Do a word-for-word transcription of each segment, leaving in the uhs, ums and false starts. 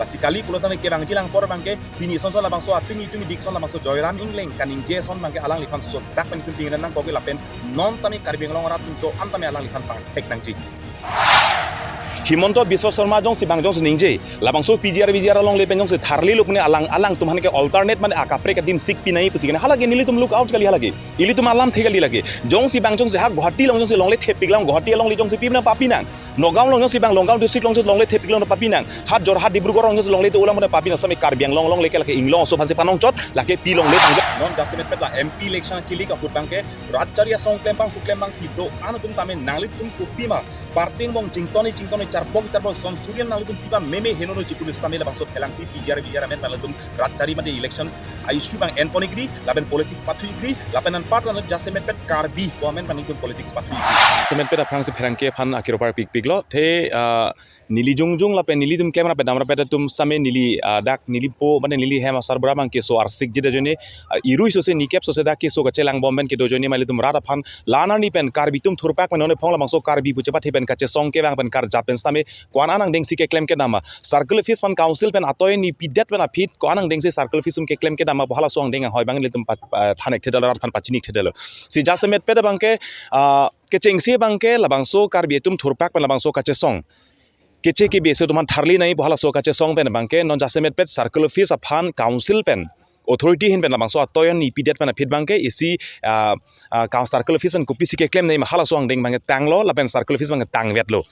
Si kali pulo tangte kevangji lang apor abangke pini asonson labangso atum itum idik ason labangso Joyram Engleng kaningje ason abangke alangliphan sodak pen itum pingrem nangkok ke lapen non sami Karbi Anglong arat atum do-an tame alangliphan pangthek nangji. Himanta Biswa Sarma jongsi bang jongsi ningje labangso P G R V G R alongle pen jongsi tharli luk ne alang alang atum aphan ke alternate mane akaprek adim sik pinai pusi kena halake nelitum look out kali halake. Ilitum alamthe kali lake. Jongsi bang jongsi ha Guwahati along jongsi longle thepik lang Guwahati alongle jongsi pi nangpapi nang. Nagaon along jongsi bang Nagaon district along jongsi longle thepik lang papi nang. Ha Jorhat Dibrugarh along jongsi longle te ulam papi nang sami Karbi Anglong alongle ke lake inglong aso aphansi panongchot lake pi longle bang. Non jasemet pet la M P election kilik ahut abangke rat chari asong klem abang pu klem abang pi do-an atum tame nanglitum kopima parting bong chingtoni chingtoni charbong charbong son suryan nanglitum pipa meme henono chipulis tame labangso phelangpi P G R V G R amen nanglitum rat chari mate election a-issue abang enpon ikri lapen politics pathu ikri lapen anparta non jasemet pet Karbi pu amen nanglitum politics pathu ikri. Jasemet pet aphrangsi pherangke aphan akiro parpikpiklo the, ah, neli jongjong lapen nelitum klem rapet dam rapet atum same neli, ah, dak neli po mane neli hem asarbura abang keso arsik jida ajoine, ah, irui sose nikep sose dak keso kachelang bom pen kedo ajoine mane ilitum rat aphan la-an arni pen Karbi atum thurpak pen non ephong labangso Karbi pu chepathe pen kachesong kevang pen karjap pen same ko-an angdengsi keklem kedam ma. Circle office pen council pen atoi ni pidet pen aphi ko-an angdengsi circle office atum keklem kedam ma pu halaso angdeng anghoi abang ilitum pa-, pa-, than-ik thedetlo rat aphan pachini-ik thedetlo. Si jasemet pet abangke, ah, kechengsi abangke labangso Karbi atum thurpak pen labangso kachesong keche kebe isi atum aphan tharli nai pu halaso kachesong pen abangke non jasemet pet circle office aphan council pen authority ahin pen labangso atoi ni pidet pen aphi abangke isi, ah, ah, ka circle office pen kopisi keklem nai ma halaso angdeng abangke tanglo lapen circle office abangke tangvetlo.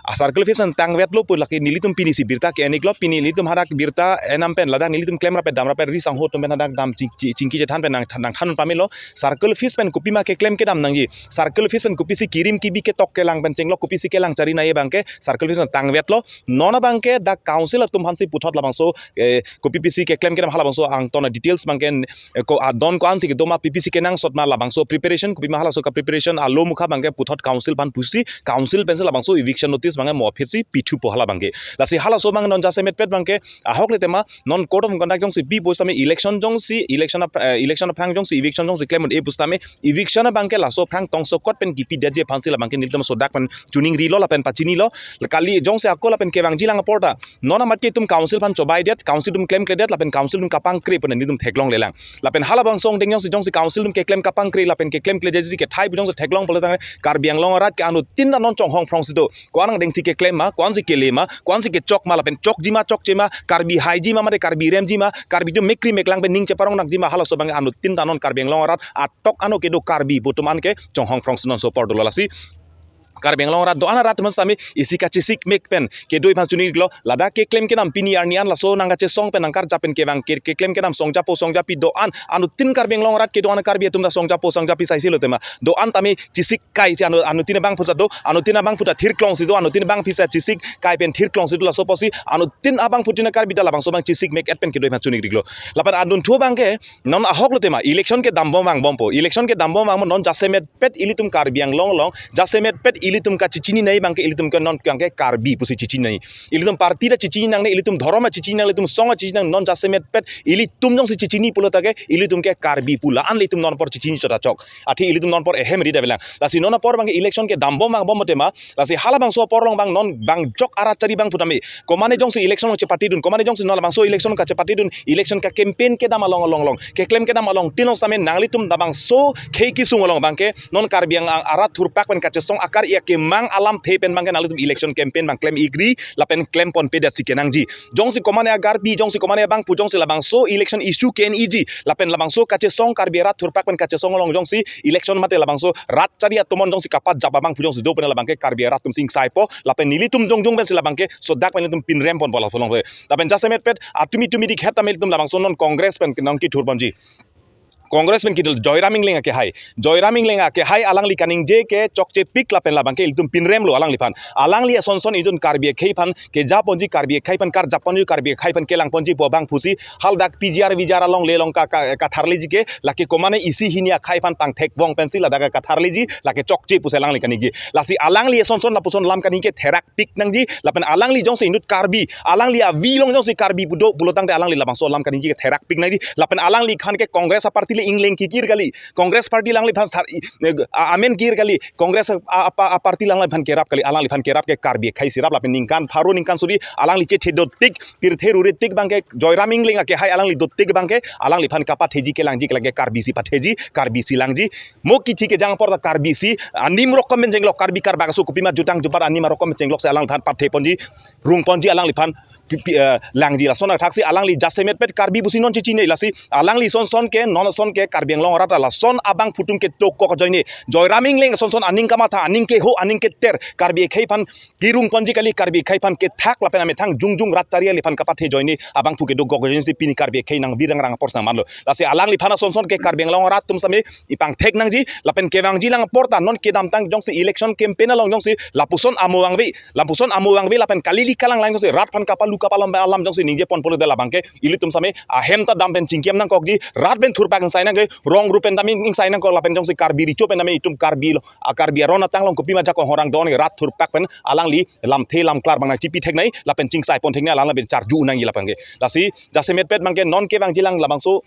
Ah, circle office pen tangvetlo pu lake nelitum pinisi birta ke-en iklo pini nelitum hadak birta enam pen ladak nelitum klem rapet dam rapet ri sangho atum pen hadak dam ching-, ching-, chingki chethan pen nang, nangthan pamelo circle office pen kopima keklem kedam nangji. Circle office pen kopisi kirim kibi ketok kelang pen chenglok kopisi kelang chari nai abangke circle office pen tangvetlo. Non abangke dak council atum aphansi puthot labangso, eh, kopi pisi keklem kedam halabangso angton a-details abangke, eh, ko adon ko-ansi kedo ma pi pisi kenangsot ma labangso preparation kopima halaso ka preparation alo mukha abangke puthot council aphan pusi council pensi labangso eviction notice abangke mo aphi si pithupo hala abangke. Lasi halaso abang non jasemet pet abangke ahok le tema non code of conduct jongsi bipo same election jongsi election ap-, eh, election aphrang jongsi eviction jongsi klem un-e pusitame eviction abangke laso aphrang tongsokot pen kipidetji aphansi labangke nelitum sodak pen chuningrilo lapen pachinilo. Kali jongsi ako lapen kevangji lang aporta non amat ke itum council aphan chobaidet, council atum klemkledet lapen council atum kapangkre pu nelitum theklonglelang. Lapen halabangso angdeng jongsi jongsi council atum keklem kapangkre lapen keklemkledetji kethai pu jongsi theklong pulo tangte Karbi Anglong arat ke anuttin ta non chonghong phrongsi do. Ko-an angdengsi keklem ma, ko-ansi kele ma, ko-ansi kechok ma, lapen chokji ma, chokche ma, Karbi haiji ma, mate Karbi remji ma, Karbi atum mekri meklang pen ning cheparong nangji ma, halaso abang anuttin ta non Karbi Anglong arat atok ano kedo Karbi pu atum an ke chonghong phrongsi non so apor dolo lasi. Karbi Anglong arat do-an arat atum sitame isi kachesik mek pen kedo aphan chuningrilo ladak keklem kedam pini arni an laso nangkachesong pen nangkarjap pen kevang ke, keklem kedam songjapo songjapi do-an anuttin Karbi Anglong arat kedo-an Karbi atum ta songjapo songjapi saisilo tema do-an tame chesik kai si anu, anuttin abangphu ta do, anuttin abangphu ta thirklongsi do, anuttin abangphi si chesik kai pen thirklongsi do laso apotsi, anuttin abangphutin Karbi ta labangso abang chesik mek et pen kedo aphan chuningrilo. Lapen adunthu abangke, non ahok lo tema, election kedambom vangbompo, election kedambom vangmo non jasemet pet ilitum Karbi Anglong along, jasemet pet ilitum kachechini nai abangke ilitum ke non abangke Karbi pusi chechini nai. Ilitum party ta chechini nangne, ilitum dhorom ta chechini nang, ilitum song ta chechini nang, non jasemet pet ilitum jongsi chechini pulo tangte, ilitum ke Karbi pu la-an le itum non apor chechini chot achok. Athe ilitum non apor ehem ri davelang. Lasi non apor abangke election kedambom vangbom tema. Lasi halabangso apor along abang non bang jok arat chari abangphu tame. Komane jongsi election along chepatidun, komane jongsi non labangso election kachepatidun, election ka campaign kedam along along along. Keklem kedam along tin along sitame nanglitum labangso khei kesung along abangke non Karbi Ang, Ang arat thurpak pen kachesong akar-i akemang alamthe pen abangke nanglitum election campaign abang klem ikri lapen klemponpedet si kenangji. Jongsi komane a-Karbi, jongsi komane abangphu, jongsi labangso election issue ke-en ikji, lapen labangso kachesong Karbi arat thurpak pen kachesong along jongsi election mate labangso rat chari atum an jongsi kapajap abangphu jongsi do pen labangke Karbi arat atum si ingsaipo, lapen nelitum jongjong pensi labangke sodak pen nelitum pinremponpo laso along. Lapen jasemet pet atumi tumi dik het tame ilitum labangso non Congress pen nangkethurponji. Congress pen kedo Joyram Engleng akehai. Joyram Engleng akehai alangli kaningje ke chokchepik lapen labangke ilitum pinremlo alangliphan. Alangli asonson idun Karbi akhei aphan kejaponji, Karbi akhei aphan karjapponji, Karbi akhei aphan kelangponji pu abangphusi haladak P G R V G R alongle along ka, ka, katharliji ke lake komane isi hini akhei aphan pangthekvong pensi ladak katharliji lake chokche pusi alangli kaningje. Lasi alangli asonson lapuson lam kaningje therak pik nangji, lapen alangli jongsi inut Karbi, alangli avi along jongsi Karbi pu do pulo tangte alangli labangso alam kaningje therak pik nangji, lapen alangli khan ke Congress a-party P Engleng kikir kali. Congress party alangliphan sar, i, eh, a-, amen kir kali. Congress a, a, a, a party alangliphan kerap kali. Alangliphan kerap ke Karbi akhei si rap lapen ningkan pharo ningkan suri alangli chethe dotik, pirthe rure tik abangke Joyram Engleng akehai alangli dotik abangke alangliphan kapatheji kelangji kelangke Karbi si patheji, Karbi si langji. Mo kithi kejang apor ta Karbi si anim rokom pen chenglok, Karbi Karbak aso kopima jutang jupat anim rokom pen chenglok si alangliphan pathe ponji, rung ponji alangliphan pi-, pi-, eh, langji. Lason athak si alangli jasemet pet Karbi pusi non chechine, lasi alangli son son ke, non son ke Karbi Anglong arat lason abangphu atum ke dokok ajoine. Joyram Engleng son son aning kamatha, aning keho, aning keter, Karbi akhei aphan kerung ponji kali, Karbi akhei aphan kethak lapen amethang jongjong rat chari aliphan kapathe ajoine abangphu ke dokok ajoine si pini Karbi akhei nang birang rang apor sang manlo. Lasi alangliphan son son ke Karbi Anglong arat atum same ipangthek nangji, lapen kevangji lang apor ta non kedamtang jongsi election campaign along jongsi lapuson amo vangve, lapuson amo vangve lapen kali li kalang lang jongsi rat aphan kapalu kapalom alam jongsi ningje pon pulote labangke ilitum same ahem ta dam pen chingki-am nangkokji, rat pen thurpak ingsai nangke, rong rup pen dam ingsai nangkok lapen jongsi Karbi recho pen dam itum Karbi lo, a Karbi aron atang along kopima jakong horang don rat thurpak pen alangli lamthe lamklar abang nangchipi theknei lapen chingsai pon theknei alang lapen charju nangji labangke. Lasi jasemet pet abangke non kevangji lang labangso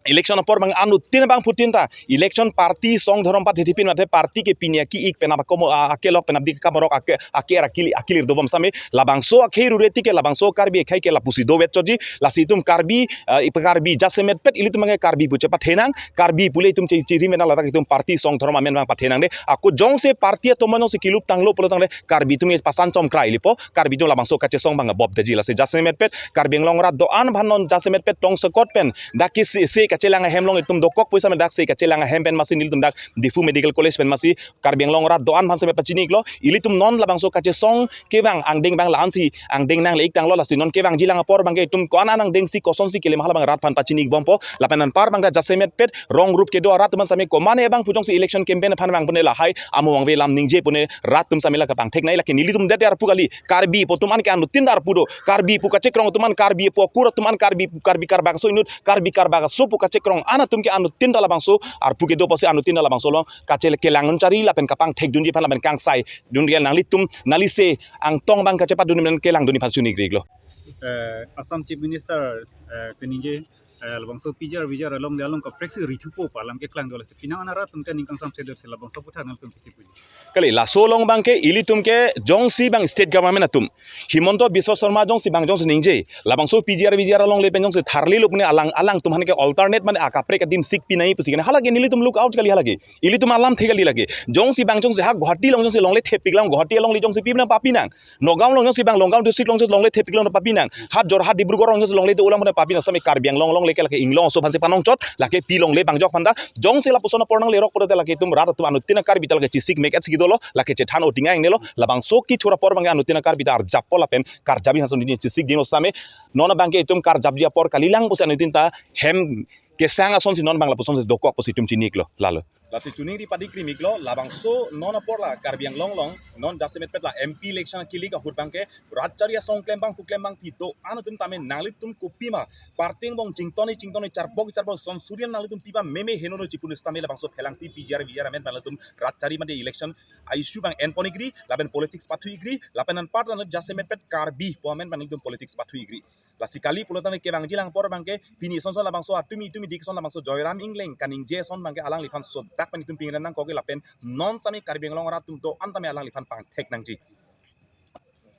election apor abang anuttin abangphutin ta election party song dhorom pathethipin mathe party ke pini aki-ik pen abakom a-, akelok pen abdi kamarok ake, ake akili, akilir dobom same labangso akhei rure tik ke labangso Karbi akhei ke lapusi dovet choji. Lasi itum Karbi, eh, ipa Karbi jasemet pet ilitum abangke Karbi pu chepathenang, Karbi pule itum che-, chiri mena ladak itum party song dhorom amen abang pathenang de. Ako jongsi party atum jongsi kilup tanglo pulo tangde Karbi atum ke pasan chom krai lipo, Karbi atum labangso kachesong abang bobdeji. Lasi jasemet pet Karbi Anglong arat do-an aphan non jasemet pet tong sekot pen dak ke se, se kachelang ahem along itum dokok pusi me dak se kachelang ahem pen masi nelitum dak Diphu Medical College pen masi Karbi Anglong arat do-an aphan seme pachini-iklo. Ilitum non labangso kachesong kevang angdeng abang la-ansi angdeng nangle-ik tanglo, lasi non kevangji lang apor abangke itum ko-an an angdeng si kosonsi kelem hala abang rat aphan pachini-ik bompo. Lapen anpar abang ta jasemet pet rong rup kedo arat atum same komane abangphu jongsi election campaign aphan vang pune lahai amo vangve lam ningje pune rat atum same la kapangtheknei, lake nelitum det arpu kali. Karbi pu atum an ke anuttin arpu do. Karbi pu kachekrong atum an, Karbi pu akur atum an, Karbi, Karbi Karbak aso inut, Karbi Karbak aso pu kachekrong an atum ke anuttin labangso arpu kedo pusi anuttin labangso along kache kelang un chari lapen kapangthekdunji aphan lapen kangsai dunji nanglitum nanglise angtong abang kachepatdun pen kelangdunji aphan chini-iklo. Eh, Assam Chief Minister, eh, keningje, eh, labangso P G R V G R along de along kaprek si rithupo pu alam keklangdun, lasi penang an arat atum ke ning kangsam sedet si labangso aputhak nangtum pisi puji. Kali, laso along abangke ilitum ke jongsi abang state government atum Himanta Biswa Sarma jongsi abang jongsi ningje labangso P G R V G R along le pen jongsi tharlelo pune alang, alangtum aphan ke alternate mane akaprek adim sik pinai pusi kene halake nelitum look out kali halake. Ilitum alamthe kali lake. Jongsi abang jongsi ha Guwahati along jongsi longle thepik lang, Guwahati along le jongsi pi nang papi nang. Nagaon along jongsi abang, Nagaon district along jongsi longle thepik lang papi nang. Ha Jorhat Dibrugarh along jongsi longle te ulang pune papi nang, same Karbi Anglong along leke lake inglong aso aphansi panongchot, lake pi longle abang jok aphan ta. Jongsi lapuson apor nanglerok pulote lake itum rat atum anuttin Karbi ta lake chesik mek et si kedolo, lake chethan otinga ingnelo, labangso kethur apor abangke anuttin Karbi ta arjappo lapen karjabi hason dini chesik dino same. Non abangke itum karjapji apor kalilang pusi anuttin ta hem kesang asonsi non abang lapuson si dokok pusi itum chini-iklo lalo. Lasi chuningri padi krim-iklo, labangso non apor la Karbi Anglong along non jasemet pet la M P election kilik ahut abangke rat chari asong klembang pu klembangpi do-an atum tame nanglitum kopima party angbong chingtoni chingtoni charbok charbok son surian nanglitum pipa meme henono chipunu sitame labangso phelangpi P G R V G R amen abang latum rat chari mate election a-issue abang enpon-ikri lapen politics pathu-ikri lapen anpar nanglitum jasemet pet Karbi pu amen abang latum politics pathu-ikri. Lasi kali pulo tangte kevangji lang apor abangke pini son son labangso atumi tumi dik son labangso Joyram Engleng kaningje son abangke alangliphan sodak pen itum pingran nangkokji lapen non same Karbi Anglong arat atum do-an tame alangliphan pangthek nangji.